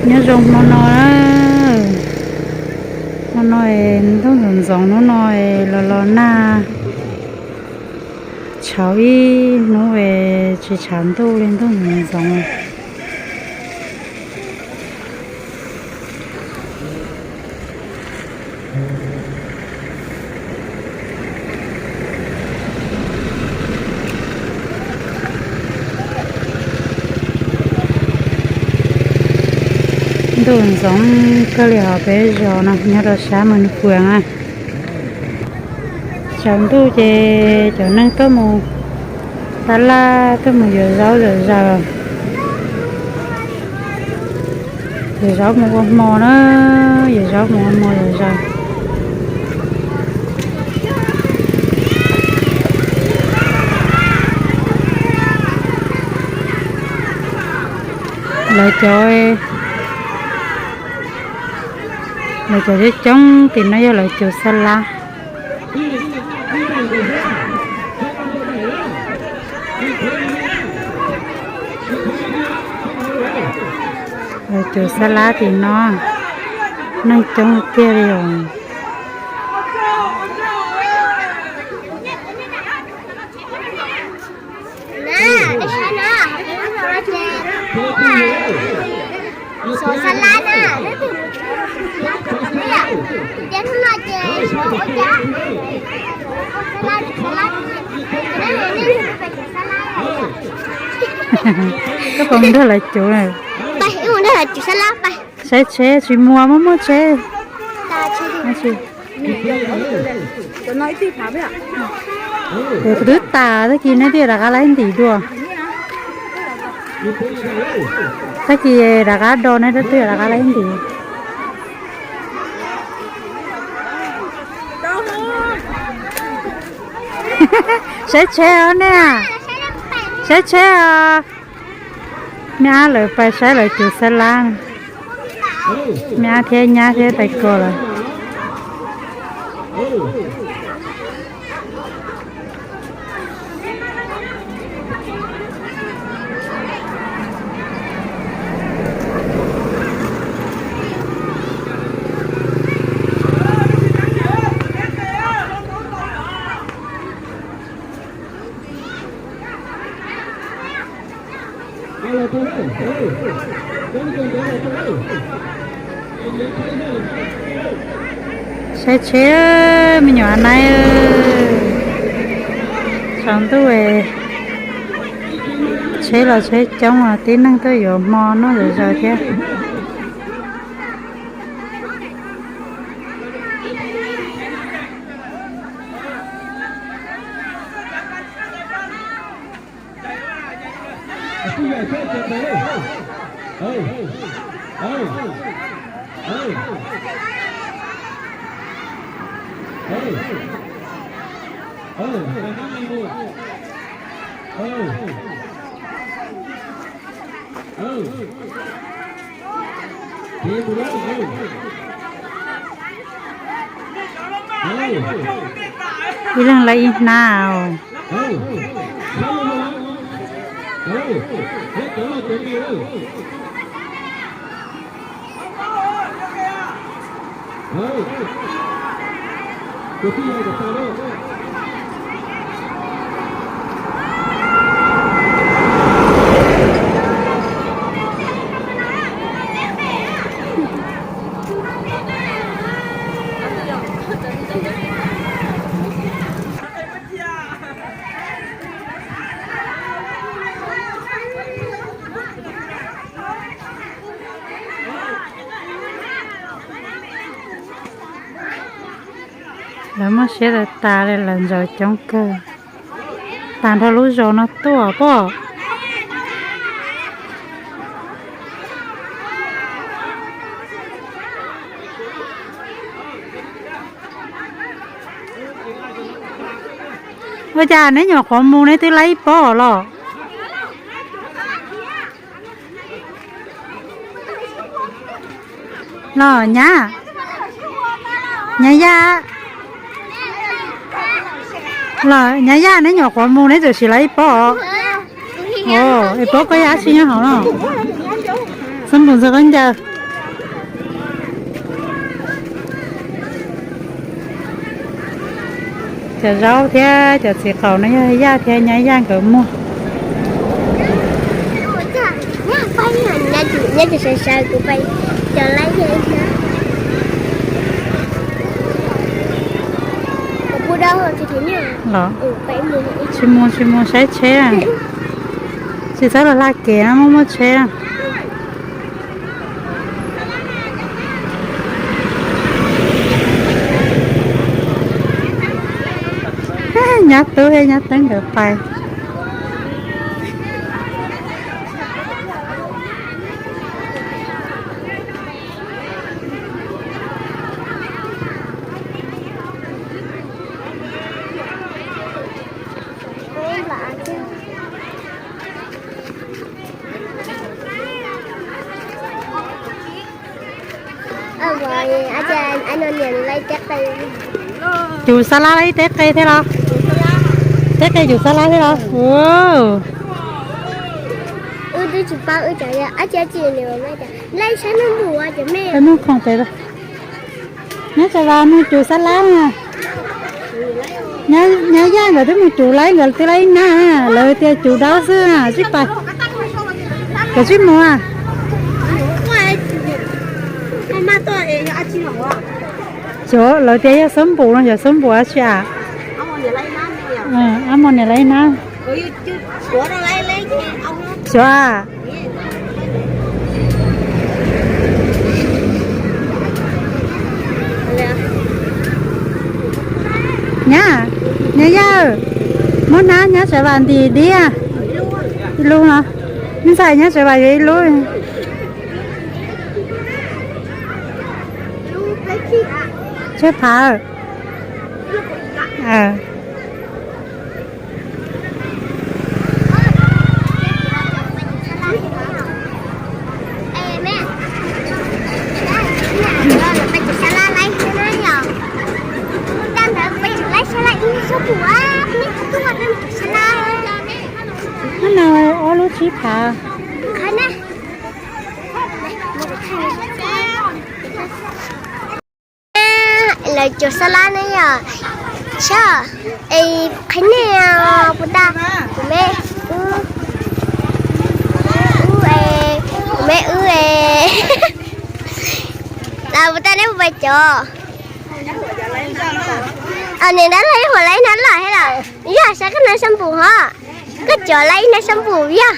Nyob zoo hmo no na, hmo no es ntuj ntxoov ntxoov hnub no es los los nag, tshauv ib hnub es tsis tshav ntuj li, ntuj ntxoov ntxoov. Ntuj ntxoov kawg li hauv peb zos no, nyob rau sab Mes Nus Puas na. Tsaus ntuj ces cov neeg tuaj mus tab laj, tuaj mus yuav zaub zom zaws. Yuav zaub mus ua hmo na, yuav zaub mus ua hmo zom zaws. Lawv cov, lawv cov coob coob tim no yog lawv cov xab lab. Lawv cov xab lab tim no neeg coob tiag li os. Koj puas nrog lawv cov, saib tsheb tsis muaj, muaj muaj tsheb. Kuv twb tas, tag kis neb twb rov qab laib ntim dua. Tag kis rov qab do neb twb rov qab laib ntim. Saib tsheb os nej, saib tsheb os. Me ab lawv pais saib lawv cov xab lab. Me ab thiab nyab thiab tais ko lawm. Saib tsheb, me nyuam Nais, tsaus ntuj tsheb los tsheb coob, tib neeg tuaj yuav hmo noj zom zaws thiab. Ib leeg laib ib hnab. Lawv muaj siab tas tas li, lawv ntxhov coob kawg. Tag nrho lub zos no tuaj pob. Ua cas neb nyuam qhuav mus neb twb laib ib pob los? Los nyab, nyab Yaj, los nyab Yaj, neb nyuam qhuav mus neb txawm siv laib ib pob os. Es pob koj yog dab tsi nyob hauv no? Xab npum ntxog qab ncaws. Cov zaub thiab cov txiv qaum no yog Yaj thiab nyab Yaj nkawd muag. Los, tsis mus, tsis mus saib tsheb. Tsis txhob los hla kev, muaj muaj tsheb. Nyab Tub thiab nyab Teeb nkawd pais. Cus xab lab ib teb qe thiab los? Teb qe cus xab lab thiab los? Nyob Tsav Vas mus cus xab lab. Nyab Yaj nkawd twb mus cus lawm, nkawd twb laib ib nab, lawv tias cus dawb xwb, sib pais. Koj sib mus. Xyov lawv tias yog xab npum no, yog xab npum dab tsi a? Ab mos niam laib ib nab. Xyov a. Nyab, nyab Yaj, muab nab nyab Tsav Vas ntim diab. Ib lub no, ntxhais nyab Tsav Vas yuav ib lub. Tshuaj phav. Hnub no ob lub tsib phav. Lawv cus xab lab ne yom. Sab, es qhia nej puas tau, kuv me, kuv me wb es, lawv puas tau neb puas pais cov. Niam dab laug ib huam laib nab lawm thiab lawm. Yog sab koj nab sab npum hov. Koj cov laib ib nab sab npum yog.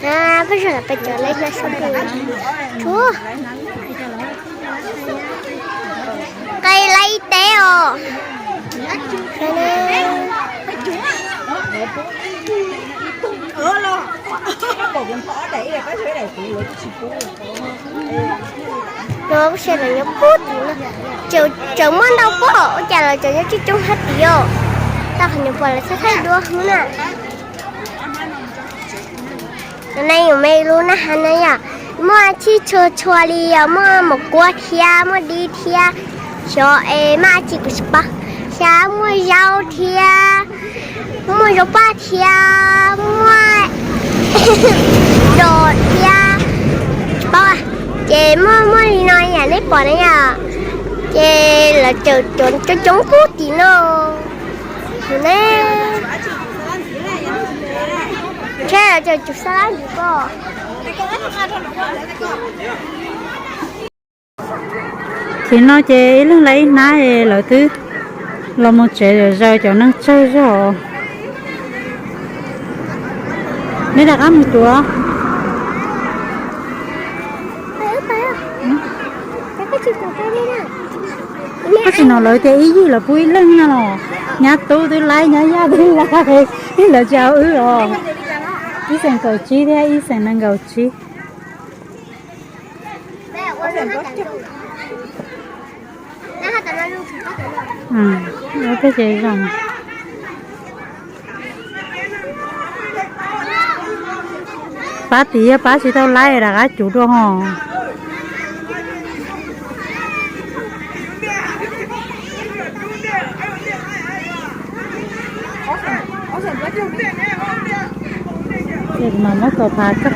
Peb pais cov laib ib nab sab npum. Qe laib ib teb os. No kuj sawv daws nyob pub tim no, tseem muaj ntau pub ua cas los tseem nyob coob coob hab tim os. Tau qhov nyuam qhuav lawv thaij thaij duab hwb na. Tus no yus me lub nab hav no yom, muaj tshij tshua tshua li os, muaj maum kuab thiab muaj dib thiab, xyov es maj tsi kuv tsis paub, thiab muaj zaub thiab, muaj zaub paj thiab, muaj dos thiab, tsis paub. Ces muaj muaj li no yom, nej pom na yom, ces lawv cov coob coob pub tim no. Tus ne, ntshe lawv cov cus xab lab ntawd ko. Thaum no ces ib leeg laib ib hnab es lawv twb los mus tsev zom zaws, cov neeg tsawg zog. Neb rov qab mus cuav. Koj tsis hnov lawv tias ib yig los pub ib leeg no los? Nyab Tub twb laib, nyab Yaj twb laib, lawv tsis au wb os. Ib xeem kaum tsib thiab ib xeem nees nkaum tsib. Peb ces zoo. Pab tim yog pab tsis tau laib rov qab cuv dua hos. Ces kuv mam muab tos phav koj.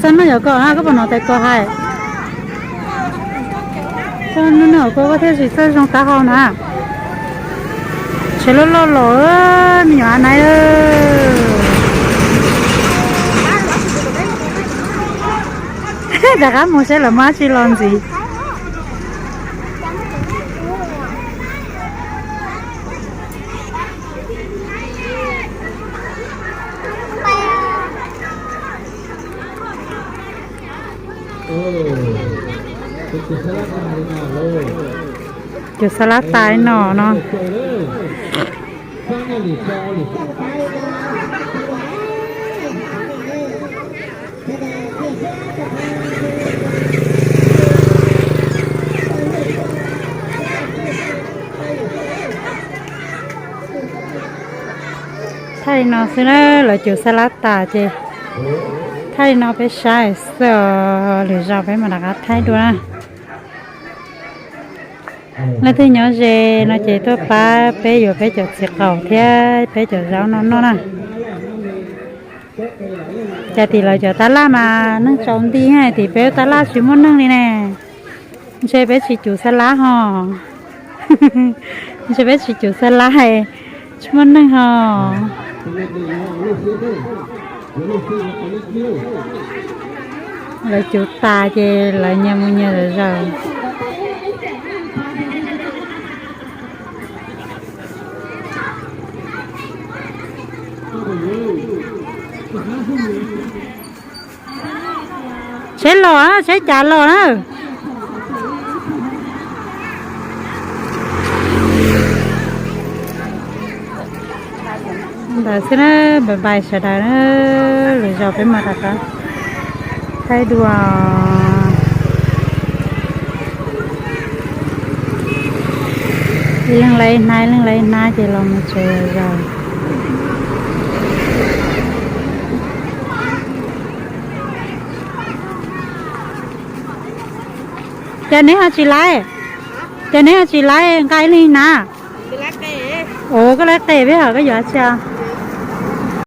Txog no yog koj na, koj puas hnov tais kos hais? Txog no no koj thiaj tsis txawj zoo taub hau na. Tsev loj loj los me nyuam a nai. Rov qab mus saib lawv muaj dab tsi los ntxiv. Cov xab lab tais no no. Thaij li no xwb na, lawv cug xab lab tas ces thaij li no peb saib xwb os, lwm zaus peb mam rov qab thaij dua na. Leej twg nyob ze no ces tuaj pab peb yuav peb cov txiv qaum thiab peb cov zaub no noj na. Cas tim lawv cov tab laj mas neeg tsaus nti, tim peb tab laj tsis muaj neeg li ne. Ntshe peb tsis cug xab lab ho. Ntshe peb tsis cug xab lab, tsis muaj neeg ho. Lawv cug tas ces lawv nyias mus nyias zom zaws. Tsheb los na, tsheb cav los na. Ntawd xwb na, bye bye sawv daws na, lwm zaus peb mam rov qab thaij dua. Ib leeg lawv ib hnab, ib leeg lawv ib hnab ces los mus tsev zaws. Cas neb ho tsis laib? Cas neb ho tsis laib nqa ib leeg ib hnab? Ua koj laib qe peb hom koj yuav tsi?